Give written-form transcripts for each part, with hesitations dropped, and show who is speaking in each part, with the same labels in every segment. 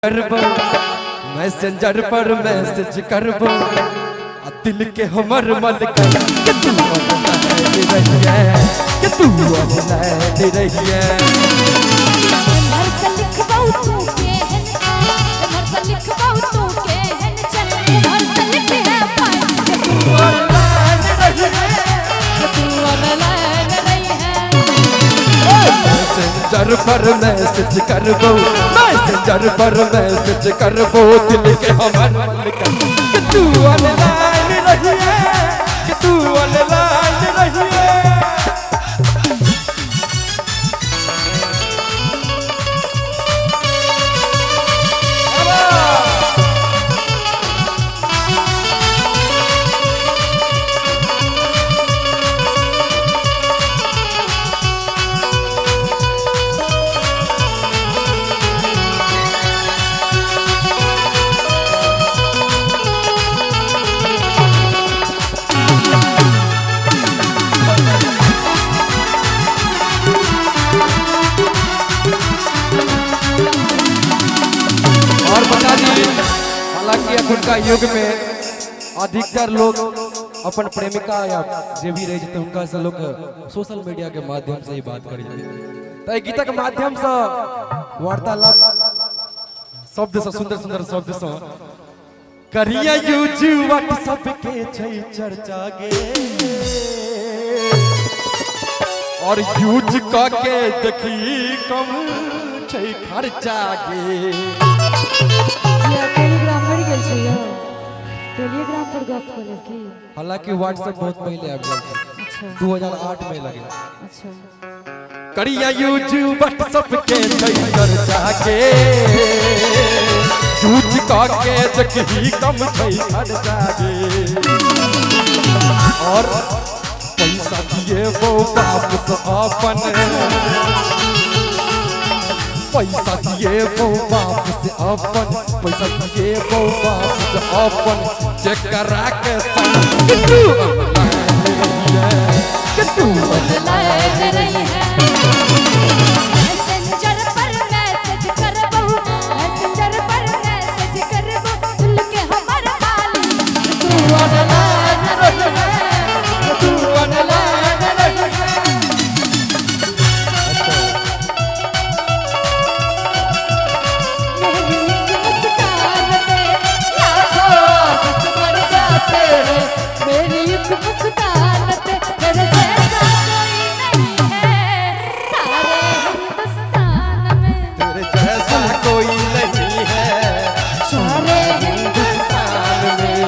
Speaker 1: करबो, मैसेंजर पर मैसेज करबो आ दिल के हमर मलकन के तू ऑनलाइन रहिए, के तू ऑनलाइन रहिए।
Speaker 2: एम्हर से लिखबौ तू केहन छै, एम्हर से लिखबौ तू केहन छै, उम्हर से लिखिहे पाइ के तू
Speaker 1: ऑनलाइन रहिए,
Speaker 2: के तू ऑनलाइन रहिहे।
Speaker 1: मैसेंजर पर मैसेज करबो, मैसेंजर पर मैसेज करबो, दिल के हमर मलकन के तू ऑनलाइन रहिए, के तू ऑनलाइन रहिए। और बता दी, हालांकि अखुनका युग में अधिकतर लोग अपन प्रेमिका या जे भी रहे छै हुनका से लोग सोशल मीडिया के माध्यम से ही बात करै छै, तऽ एहि गीतक माध्यम से वार्तालाप शब्द से सुंदर सुंदर शब्द से करिया यूज व्हाट्सएप के छै चर्चा गे, और यूज क के देखी कम छै खर्चा गे।
Speaker 2: या टेलीग्राम मरि गेल छै यौ, टेलीग्राम पर गप कऽ लेब की?
Speaker 1: हालांकि व्हाट्सएप बहुत पहले आबि गेल छै।
Speaker 2: अच्छा।
Speaker 1: 2008 में लगे।
Speaker 2: अच्छा।
Speaker 1: करिया यूज व्हाट्सएप के छै चर्चा के, यूज क के देखी कम छै खर्चा गे, और पैसा दिए वो बाप से अपन, पैसा दिए वो बाप से अपन, पैसा दिए वो बाप से अपन जेकरा के संग के तू ऑनलाइन रहिए, के तू
Speaker 2: ऑनलाइन रहिहे। मैसेंजर पर मैसेज करबौ, मैसेंजर पर मैसेज करबौ, दिल के हमर मालिक के तू
Speaker 1: ऑनलाइन रहिए, के तू ऑनलाइन रहिए।
Speaker 2: मेरी एक मुस्कान पे लाखों आशिक मर जाते हैं, मेरी एक मुस्कान पे तेरे जैसा कोई नहीं है सारे हिंदुस्तान में,
Speaker 1: तेरे जैसा कोई नहीं है
Speaker 2: सारे हिंदुस्तान में।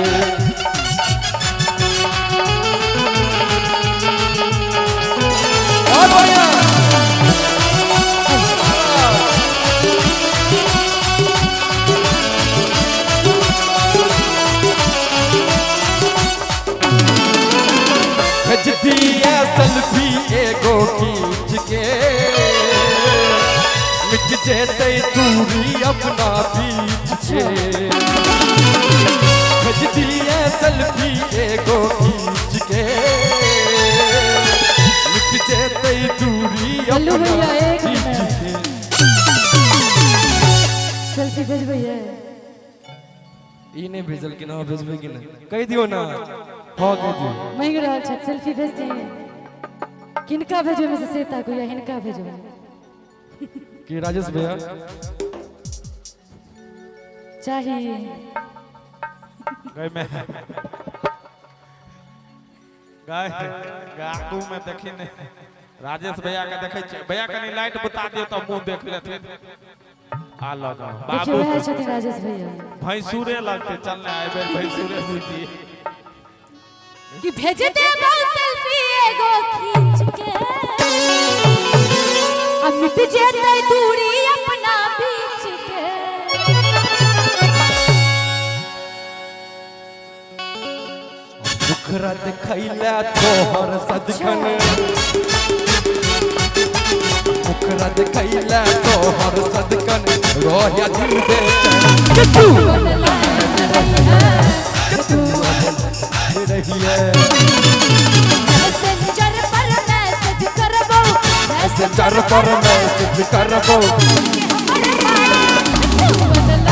Speaker 1: और बढ़िया। भेज दिया सेल्फी एगो खींच के, मिट जेतै दूरी अपना बीच के, भेज दिया सेल्फी एगो खींच के, मिट जेतै दूरी
Speaker 2: लल्लू
Speaker 1: अपना
Speaker 2: भैया, एक
Speaker 1: बीच
Speaker 2: मिनट।
Speaker 1: के।
Speaker 2: सेल्फी भेजबै है?
Speaker 1: ई नहि भेजल कि ना, भेजबै कि नहि कहि दियौ ना, हाँ कहि दियौ।
Speaker 2: मांगि रहल छथि सेल्फी भेज दी। किनका भेजबै में से से ताकू या हिनका भेजबै?
Speaker 1: कि राजेश भैया
Speaker 2: चाही।
Speaker 3: गाय में गाय आगू में देखी ने राजेश भैया के देखै छियै, भैया कनी लाइट बुता दियौ तऽ मुंह देख लेथिन। आ लऽ जाउ
Speaker 2: देखियौ
Speaker 3: बाबू।
Speaker 2: वएह छथिन राजेश भैया।
Speaker 3: भैंसुरे लगतै, चल ने एहि बेर भैंसुरे बुझिए।
Speaker 2: कि भेज देबौ सेल्फी एगो खींच के, आ मिट जेतै दूरी अपना बीच के।
Speaker 1: मुखरा देखैला तोहर सदखन, मुखरा देखैला तोहर सदखन, रोया दिल बेचैन के तू
Speaker 2: ऑनलाइन रहिहे,
Speaker 1: के तू ऑनलाइन रहिए।
Speaker 2: मैसेंजर पर मैसेज करबौ,
Speaker 1: मैसेंजर पर मैसेज करबो,
Speaker 2: के हमर मालिक। तू बदला।